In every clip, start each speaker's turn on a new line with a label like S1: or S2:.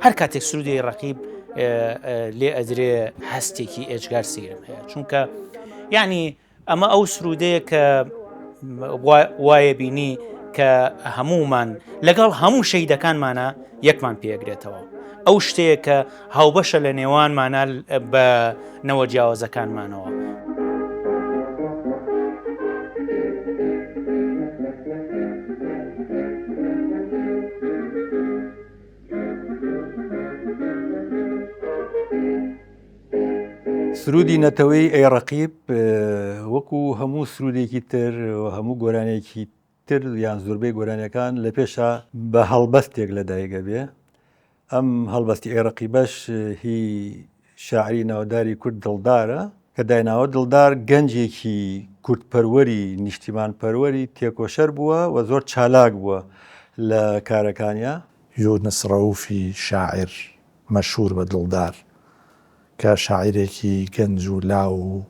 S1: هەر کاتێک سرودی ڕقیب لێ ئەدرێ هەستێکی ئێجگار سیرم هەیە چونکە یعنی ئەمە ئەو سرودەیە کە وایە بینی کە هەمومان لەگەڵ هەموو شەیدەکانمانە یەکمان پێگرێتەوە ئەو شتەیە کە هاوبەشە لە نێوانمانە بە نەوە جیاوازەکانمانەوە.
S2: سرودی نەتەوەی ئەی ڕەقیب وەکو هەموو سرودێکی تر و هەموو گۆرانێکی تر یان زۆربەی گۆرانیەکان لە پێشا بە هەڵبەستێک لە دایک ئەبێ ئەم هەڵبەستی ئەی ڕەقیبەش هی شاعری ناوداری کورد دڵدارە کە دایناوە دڵدار گەنجێکی کوردپەروەری نیشتیمان پەروەری تێکۆشەر بووە و زۆر چالاک بووە لە کارەکانیا.
S3: یونس ڕەوفی شاعیر مەشهوور بە دڵدار کە شاعیرێکی گەنج و لاو و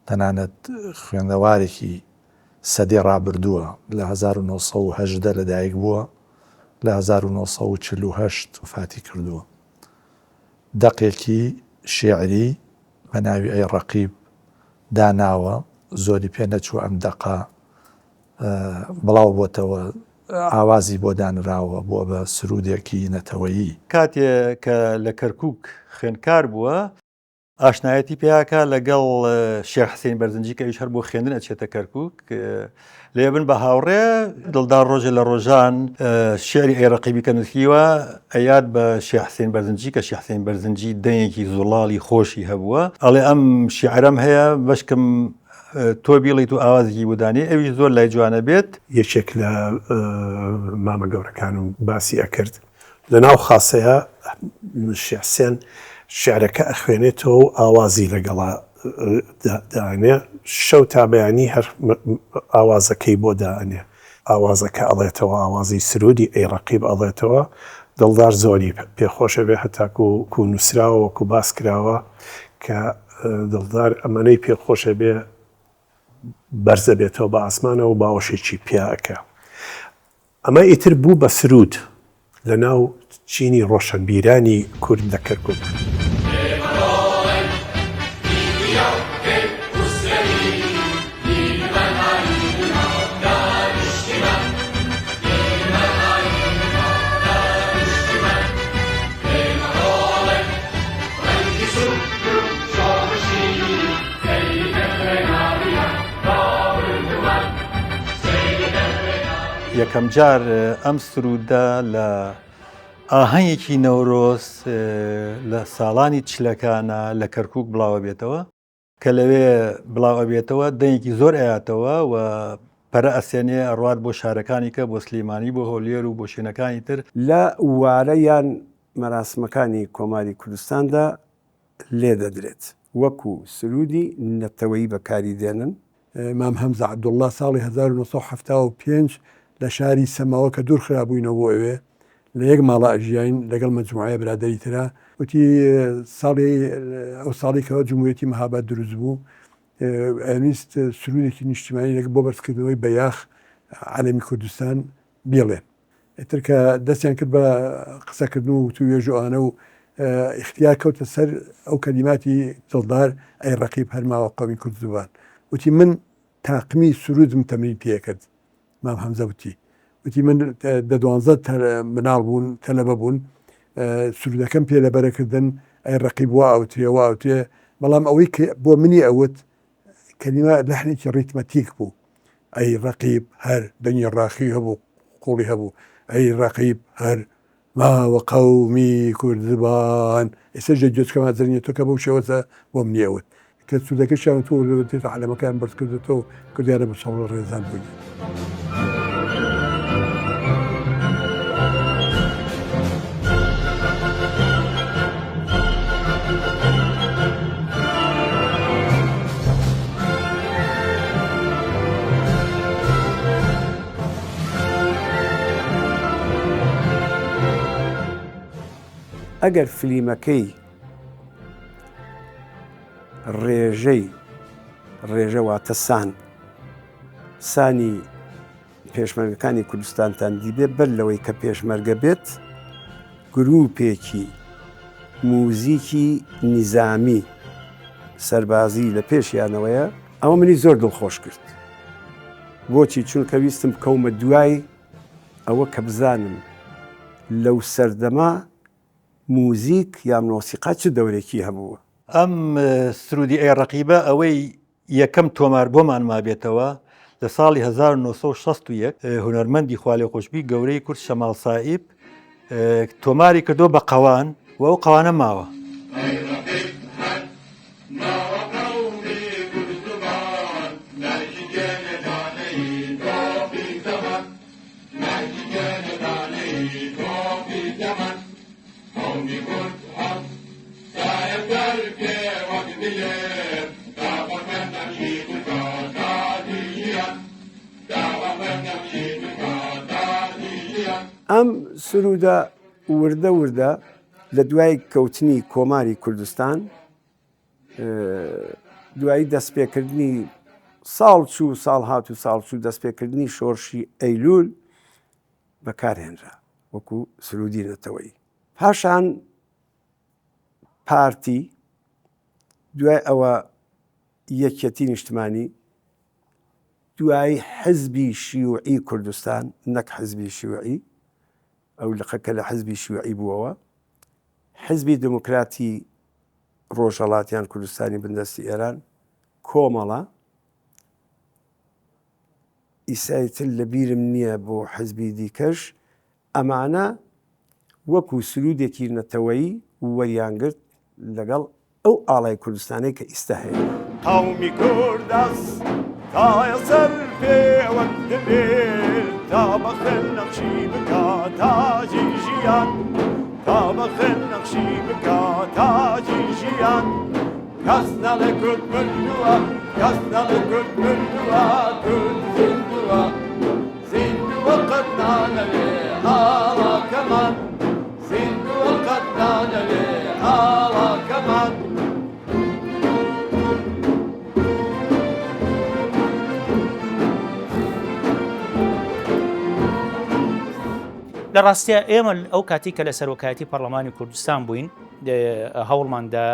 S3: تەنانەت خوێندەوارێکی سەدەی ڕابردووە، لە 1918 لەدایک بووە، لە 1948 وەفاتی کردووە. دەقێکی شیعری بە ناوی ئەی ڕەقیب داناوە، زۆری پێ نەچووە ئەم دەقە بڵاو بۆتەوە، ئاوازی بۆ دانراوە، بووە بە سروودێکی نەتەوەیی.
S2: کاتێ کە لە کەرکووک خوێندکار بووە، ئاشنایەتی پیاکە لەگەڵ شێخ حسین بەرزنجی کە ئەویش هەر بۆ خوێندن ئەچێتە کەرکک لێ بن بە هاوڕێ دڵدار ڕۆژێ لە ڕۆژان شعری ئەی ڕقیبی کە نووسیوە ئەیات بە شێخ حسین بەرزنجی کە شێخ حسین بەرزنجی دەنگێکی زوڵاڵی خۆشی هەبووە ئەڵێ ئەم شعرەم هەیە بەشکم تۆ بیڵیت و ئاوازێکی بۆ دانێ ئەویش زۆر لای جوانە بێت.
S4: یەکێک لە مامە گەورەکانم باسی ئەکرد لە ناو خاسەیا شێخ حسێن شیعرەکە ئەخوێنێتەوە و ئاوازی لەگەڵا دائەنێ، شەو تا بەیانی هەر ئاوازەکەی بۆ دائەنێ، ئاوازەکە ئەڵێتەوە، ئاوازی سروودی ئەی ڕەقیب ئەڵێتەوە، دڵدار زۆری پێ خۆش ئەبێ هەتاکوو وەکوو نووسراوە وەکوو باس کراوە کە دڵدار ئەمەنەی پێ خۆش ئەبێ بەرز ئەبێتەوە بە ئاسمانەوە و باوەشێکی پیا ئەکا. ئەمە ئیتر بوو بە سروود لە ناو چینی ڕۆشەنبیرانی کورد لە کەرکوک.
S2: یەکەمجار ئەم سروودە لە ئاهەنگێکی نەورۆز لە ساڵانی چلەکانە لە کەرکک بڵاوە بێتەوە کە لەوێ بڵاو ئەبێتەوە دەنگێکی زۆر ئەیاتەوە و پەرە ئەسێنێ ئەڕوات بۆ شارەکانی کە بۆ سلیمانی بۆ هۆلێر و بۆ شوێنەکانی تر.
S5: لە وارە یان مەراسمەکانی کۆماری کوردستاندا لێ دەدرێت. وەکو سروودی نەتەوەیی بەکاری دێنن.
S6: مام هەمزە عەبدوڵڵا ساڵی 1975 لە شاری سەماوە کە دوور خرابووینەوە بۆ ئەوێ لە یەک ماڵا ئەژیاین لەگەڵ مەجموعەیە برادەری ترا وتی ساڵی ئەو ساڵی کەەوە جمهوریەتی مەهاباد دروست بوو ئەویست سرودێکی نیشتیمانی لەگە بۆ بەرزکردنەوەی بەیاخ عەلەمی کوردستان بیڵێن ئیتر کە دەستیان کرد بە قسەکردن و وتووێژ و ئەوانە و ئیختیار کەوتە سەر ئەو کەلیماتی دڵدار ئەی ڕەقیب هەر ماوە قەومی کورد زوبان وتی من تاقمی سرودم تەمرین پێکرد مام هەمزە وتی وتی من دە دوانزە مناڵ بوون تەلەبە بوون سرودەکەم پێ لەبەرەکردن ئەی ڕەقیب وا ئەوترێ وا ئەوترێ بەڵام ئەوەی کە بۆ منی ئەوت کەلیمە لەحنێکی ڕیتمەتیک بوو ئەی ڕەقیب هەر دەنگی ڕاخی هەبوو قوڵی هەبوو ئەی ڕەقیب هەر ماوە قەومی کوردبان ئێستا ژە گوێچکەما زەنگێ تۆ کە بەو شێوەزە بۆ منی ئەوت کە سوودەکەشیان تۆ لەوەتێت عەلەمەکەیان بەرز کردێتەوە کردیانە بە چاوڵە ڕێزان بووی.
S5: ئەگەر فلیمەکەی ڕێژەی ڕێژە واتە سان سانی پێشمەرگەکانی کوردستانتان دیبێ بەر لەوەی کە پێشمەرگە بێت. گرووپێکی موزیکی نیزامی سەربازی لە پێشیانەوەیە، ئەوە منی زۆر دڵخۆش کرد. بۆچی؟ چونکە ویستم بکەومە دوای ئەوە کە بزانم لەو سەردەمە موزیک یا مۆسیقا چ دەورێکی هەبووە.
S2: ئەم سروودی ئەی ڕەقیبە ئەوەی یەکەم تۆمار بۆمان مابێتەوە لە ساڵی 1961 هونەرمەندی خوالێخۆشبی گەورەی کورد شەماڵ سائیب تۆماری کردو بە قەوان و ئەو قەوانە ماوە.
S5: ئەم سروودە وردە وردە لە دوای کەوتنی کۆماری کوردستان دوایی دەستپێکردنی ساڵ چوو ساڵ هات و ساڵ چوو دەستپێکردنی شۆرشی ئەیلول بەکارهێنرا وەکو سرودی نەتەوەیی پاشان پارتی دوای ئەوە یەکیەتی نیشتمانی دوای حزبی شیوعی کوردستان نەک حزبی شیوعی ئەو لقەکە لە حزبی شیوعی بووەوە حزبی دموکراتی ڕۆژهەڵاتیان کوردستانی بندەستی ئێران کۆمەڵە ئیسای تر لە بیرم نییە بۆ حزبی دیکەش ئەمانە وەکو سرودێکی نەتەوەیی وەریانگرت لەگەڵ ئەو ئاڵای کوردستانەی کە ئیستا هەیە.
S7: قەومی کورد هەستایە سەر پێ وەک دلێر تا بە خوێن نەخشی بکا تاجی ژیان تا بە خوێن نەخشی بکا تاجی ژیان کەس نەڵێ کورد مردووە کەس نەڵێ کورد مردووە کورد زیندووە زیندووە قەت نانەوێ ئاڵاکەمان زیندووە قەت نانەوێ ئاڵاکەمان.
S1: لە ڕاستیا ئێمە ئەو کاتی کە لە سەرۆکایەتی پەرلەمانی کوردستان بووین هەوڵماندا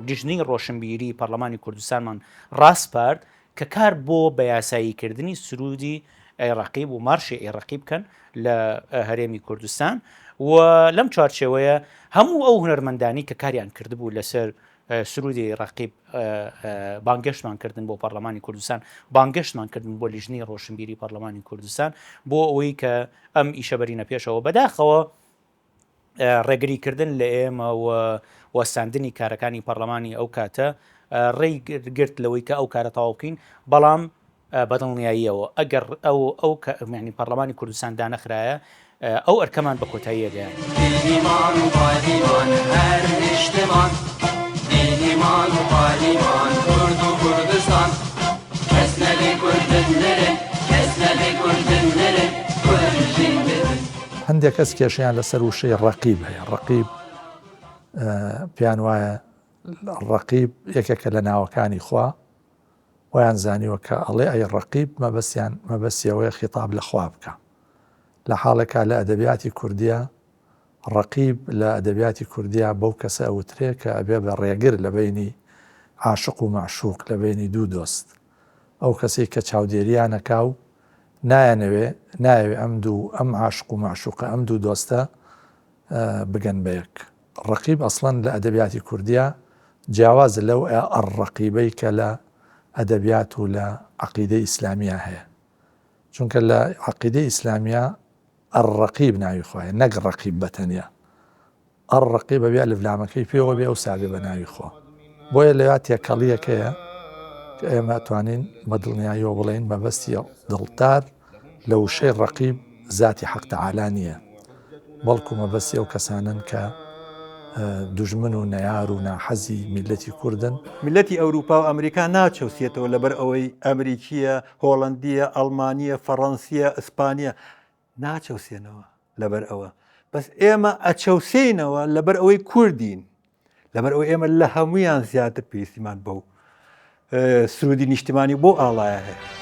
S1: لیژنەی ڕۆشنبیری پەرلەمانی کوردستانمان ڕاسپارد کە کار بۆ بە یاسایی کردنی سروودی ئەی ڕەقیب و مارشی ئەی ڕەقیب بکەن لە هەرێمی کوردستان و لەم چوارچێوەیە هەموو ئەو هونەرمەندانی کە کاریان کردبوو لەسەر سرودی ڕەقیب بانگێشتمان کردن بۆ پەرلەمانی کوردستان بانگێشتمان کردن بۆ لیژنەی ڕۆشنبیری پەرلەمانی کوردستان بۆ ئەوەی کە ئەم ئیشە بەرینە پێشەوە بەداخەوە ڕێگری کردن لە ئێمە و وەستاندنی کارەکانی پەڕلەمانی ئەو کاتە ڕێی گرت لەوەی کە ئەو کارە تەواو بکەین، بەڵام بەدڵنیاییەوە ئەگەر ئەو ئەو یانی پەڕلەمانی کوردستان دانەخرایە ئەو ئەرکەمان بە کۆتایی ئەگەیاند. دینیمان و پاریمان هەر نیشتمان
S7: دینیمان و پاریمان کورد و کوردستان کەس نەبێ کوردن نرن کەس نەبێ کوردن نرن کورد ژین ببن.
S3: هەندێک کەس کێشەیان لەسەر وشەی ڕەقیب هەیە، ڕەقیب پێیان وایە ڕەقیب یەکێکە لە ناوەکانی خوا، وایان زانیوە کە ئەڵێ ئەی ڕەقیب مەبەستیان مەبەستی ئەوەیە خیتاب لە خوا بکا. لە حاڵێکا لە ئەدەبیاتی کوردیا ڕەقیب لە ئەدەبیاتی کوردیا بەو کەسە ئەوترێ کە ئەبێ بە ڕێگر لە بەینی عاشق و مەعشوق، لە بەینی دوو دۆست. ئەو کەسەی کە چاودێریان ئەکا و نایانەوێ نایەوێ ئەم دوو ئەم عاشق و مەعشوقە ئەم دوو دۆستە بگەن بە یەک. ڕەقیب ئەسڵەن لە ئەدەبیاتی کوردیا جیاوازە لەو ئەڕڕەقیبەی کە لە ئەدەبیات و لە عەقیدەی ئیسلامیا هەیە. چونکە لە عەقیدەی ئیسلامیا الرقیب ناوی خوایە نەک ڕەقیب بە تەنیا. الرقیب ئەبێ ئەلف لامەکەی پێوە بێ ئەوسا بێ بە ناوی خوا. بۆیە لەویا تێکەڵییەک هەیە کە ئێمە ئەتوانین بە دڵنیاییەوە بڵێین مەبەستی دڵدار لە وشەی ڕەقیب زاتی حەق تەعالا نییە بەڵکو مەبەستی ئەو کەسانەن کە دوژمن و نەیار و ناحەزی میللەتی کوردن.
S2: میللەتی ئەوروپا و ئەمریکا ناچەوسێتەوە لەبەر ئەوەی ئەمریکییە، هۆڵەندییە، ئەڵمانییە، فەڕەنسییە، ئیسپانییە، ناچەوسێنەوە لەبەر ئەوە بەس ئێمە ئەچەوسێینەوە لەبەر ئەوەی کوردین لەبەر ئەوەی ئێمە لە هەمویان زیاتر پێویستیمان بەو سرودی نیشتمانی بۆ ئاڵایە هەیە.